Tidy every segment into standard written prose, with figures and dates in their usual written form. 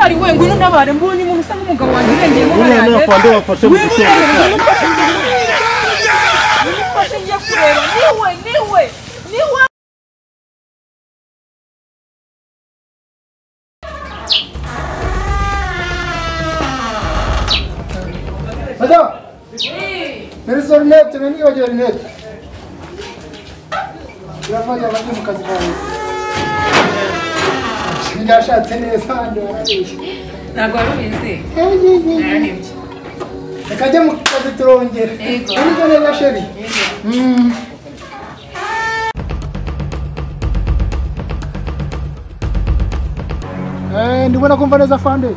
Motari we ngwino ntabare mbonye umuntu usa nk'umugabo wanjye urengeyemo Uriya ni afande wafashe mu gusenya. Mfashe njye kureba niwe niwe niwe. Madame! Merizo rinete, nanibagiwe rinete. Birafanya abandi mu kazi kawe. Ngashatse neza handi warabeshye. Ntabwo wari ubizi. Nararibye. Reka njye mu kazi turongera. Yego. Nibyo neza sheri. Ndibona kumva neza afande.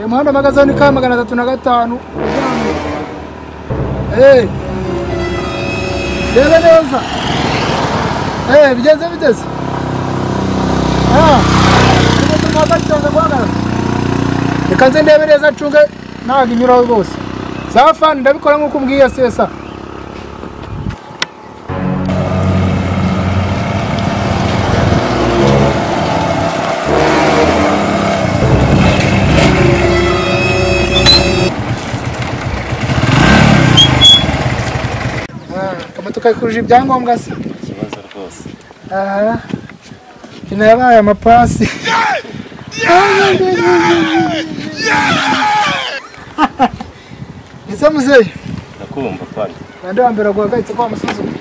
Umuhanda mpagazeho ni ka 305. Reba neza. Bigenze biteze. Reka nze ndebe neza ncunge ntabwo inyuraho rwose. Sawa afande, ndabikora nk'uko umbwiye sesa. Tukakuruje ibyangombwa se ikibazo rwose. Ina yabaye amapasi. Ese muzeyi ndakumva afande. Nande wa mbere guhagaritse ko wamusuzuma.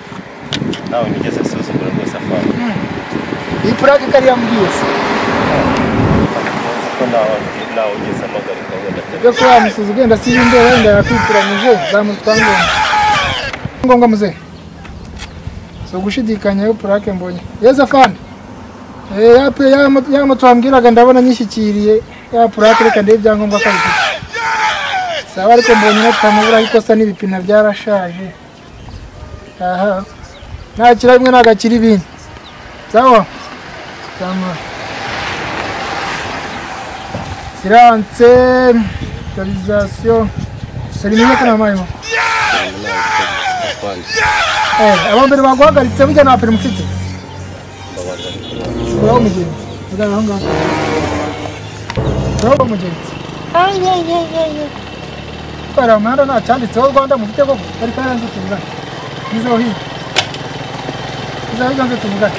Nawe nigeze nsuzugura rwose afande. Iyi purake kari yambwiye se ko nawe ugeze amagarika wenda byo kuba wamusuzugura wenda si yinde wenda yakwitiranyije zamutwangombwa ngombwa muzeyi. So gushidikanya yo purake mbonye. Yes afande. Ya moto wambwiraga ndabona nyishyikiriye ya purake reka ndebe ibyangombwa ko bifite. Sawa ariko mbonye natamubura ikosa n'ibipina byarashaje. Aha. Nta bimwe nagakira ibindi. Sawa. Tama. Silence. Autorisation. Terminé kana mayo. Abambere baguhagaritse burya nta perimi ufite. Uraho umugenzi. Uraho aho ngaho. Uraho umugenzi. Twara umuhanda nta cyanditseho Rwanda mufite koko. Ariko yaranze tuvugane. Ngizeho hirya. Ngizeho hirya nze tuvugane.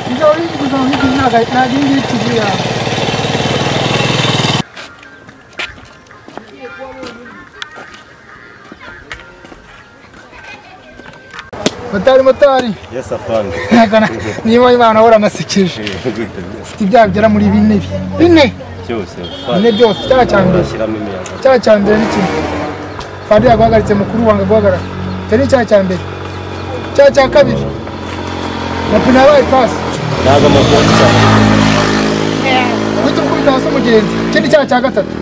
Ngizeho hirya ngizeho hirya ntabwo iyi ngiyi tugiye yawe. Motari motari. Yes afande. Niba Imana ahora anasekeje. Ufite ibyaha bigera muri bine. Bine. Byose. Bine byose cyaha cya mbere. Cyaha cya mbere ni kimwe. Fandi yaguhagaritse mukuru wanga guhagarara. Icyo ni icyaha cya mbere. Icyaha cya kabiri. Amapine yabaye pasi. Ntabwo amakuru cyane. Uhita ukubita hasi umugenzi. Icyo ni icyaha cya gatatu.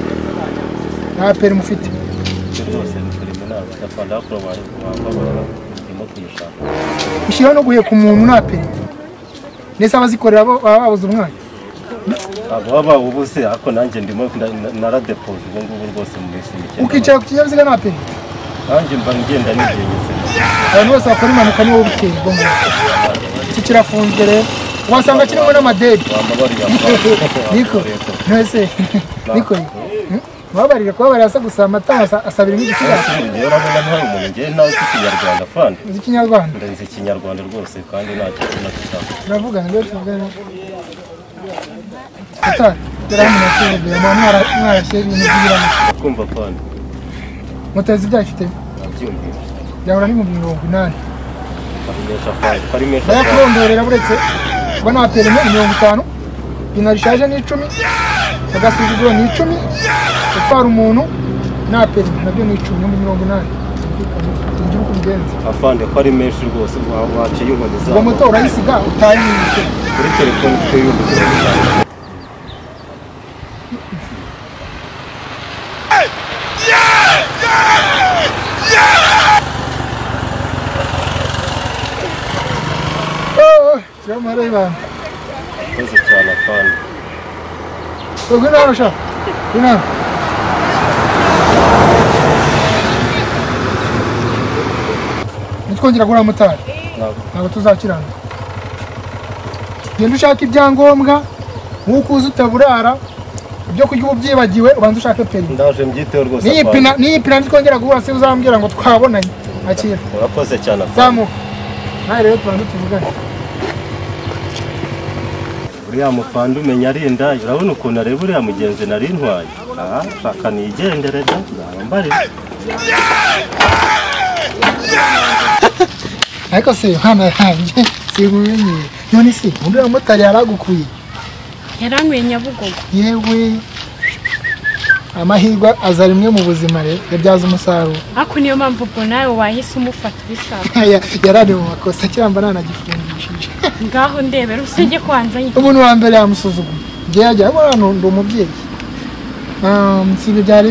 Nta perimi ufite. Byose ni perimi ntabwo afande akora wababara. Ushyiraho no guheka umuntu nta perimi. Nese abazikorera bo baba babuze umwanya. Ntabwo baba bawubuze ariko nanjye ndimo naradepoje ubu ngubu rwose mu minsi mike. Ukicara ku kinyabiziga nta perimi. Nanjye mba ngenda nigengesera. Abantu bose bakora impanuka nibo ubiteye ubwo ngubwo. Iki kirafunzwe rero. Wasanga kirimo n'amadebe. Niko. Nese. Niko. Kubabarira kubabarira asa gusa amata asabira nk'igisigaye. Njyewe urabona ntari umuntu njyewe ntazi ikinyarwanda afande. Uzi ikinyarwanda? Nzi ikinyarwanda rwose kandi nta kintu na kimwe. Turavuga ngo tuvugane. Motari, dore hano nasuzuguye mwarashyira ibintu by'ibiramo. Kumva afande. Motari ibyaha ifite? Nabyumvise. Byahura n'80,000. Ari menshi afande. Ndayakurondorera buretse kuba nta perimi 50, ipine rishaje ni 10, agasuzuguro ni 10. Gutwara umuntu nta perimi nabyo ni 10, 80,000. Tugira uko ubigenza. Afande ko ari menshi rwose waciye uboneza. Ubwo moto urayisiga utayinyuze. Kuri telefone ufite y'ubu. Kiramara ibana. Koze cyane afande. Ngwino hano sha. Ngwino hano. Nitwongera guhura motari. Ntabwo tuzakirana. Genda ushaka ibyangombwa Nkuko uzi utaburara ibyo kurya ubu byibagiwe ubanza ushake perimi. Ndaje mbyiteho rwose. N'iyi pina nitwongera guhura se uzambwira ngo twabonanye. Akira. Urakoze cyane. Zamuka. Nawe rero tubanze tuvugane. Uriya mufanda umenya ari indaya, urabona ukuntu areba uriya mugenzi nari ntwaye. Aha, shaka nigendere da, nzaba. Ariko se hano yanjye simumenye. None se uriya mumotari yaragukuye? Yarankuye Nyabugogo. Yewe amahirwe aza rimwe mu buzima rero yabyaza umusaruro. Ariko niyo mpamvu ubwo nawe wahise umufata ubishaka. Yarari mu makosa cyangwa nanagifungishije. Ngaho ndebera usenge kwanza nyine. Umuntu wa mbere yamusuzuguye. Ngiye yajya abona ndi umubyeyi. Si ibyo byari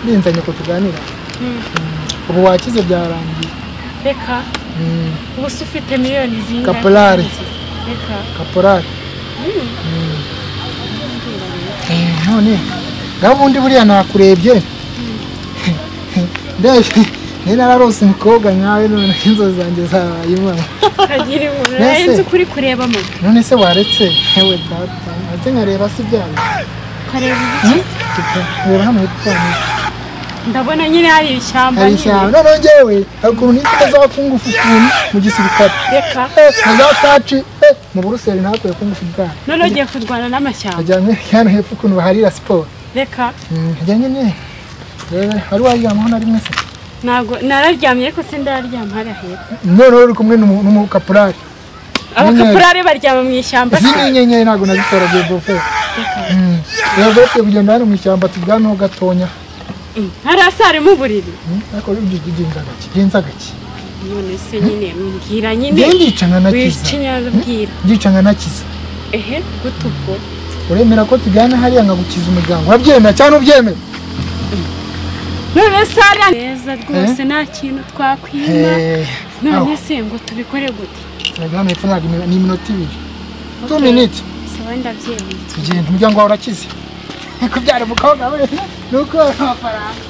binzanye ko tuganira. Ubu wakize byarangiye. Reka. Ubu se ufite miliyoni zingahe? Kaporari. Reka. Kaporari. None gabundi buriya nakurebye. Ndebye ni nararose umukobwa nkawe none inzozi zanjye zabaye impamo. Kagira inkuru nzi kuri kureba mo. None se waretse hewe data ate nkareba si byawe. Kareba ibiki? Reba hano hepfo. Ndabona nyine hari ishyamba. Hari ishyamba. None njyewe ukuntu nitwa za kungufu ukuntu mu gisirikare. Reka. Na za taci mu Buruseli ntakuye kungufu bwa. None ugiye kurwana n'amashyamba. Ajyanye hano hepfo ukuntu baharira siporo. Reka. Ajyanye ne. Wari waryamaho na rimwe se? Ntabwo nararyamye ariko sindaryama hariya hepfo. None uri kumwe n'umukaporari. Abakaporari baryama mu ishyamba. Izi nyenyeri ntabwo nazitoraguye bofe. Rero tugiye kugenda hano mu ishyamba tubwaneho gatonya. Hariya harimo uburiri. Ariko ugenza gake, genza gake. None se nyine mbwira nyine. Ndica nkanakiza. Ndica nkanakiza. Ehe, gute ubwo? Uremera ko tujyana hariya nkagukiza umuryango. Urabyemera cyangwa ubyemera? None se hariya neza rwose nta kintu twakwima. None se ngo tubikore gute? Turajyana hepfo ntabwo ni iminota ibiri. 2 minutes. Sawa ndabyemeye. Tugenda umuryango wawe urakize. Kubyara umukobwa we nuko amafaranga.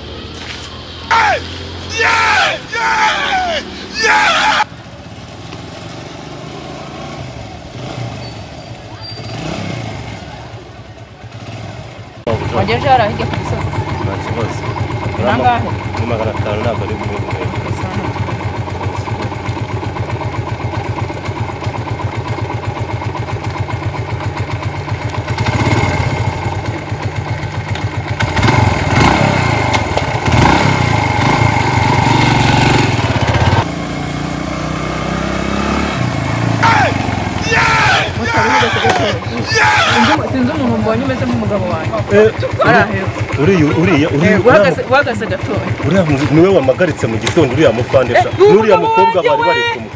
Wagejeje hariya hirya ku gisozi? Nta kibazo. Nangahe? Ni 500 ntabwo ari bumwe. Sinzi umuntu mbonye umeze nk'umugabo wanjye. Uriya uhagaze gatoya. Uriya niwe wamagaritse mu gitondo uriya mufande sha. N'uriya mukobwa bari bari kumwe.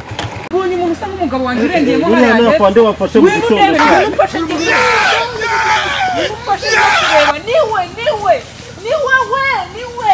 Mbonye umuntu usa nk'umugabo wanjye urengeyemo hariya. Uriya mufande wafashe mu gitondo. Umufashe kureba niwe niwe niwe we niwe.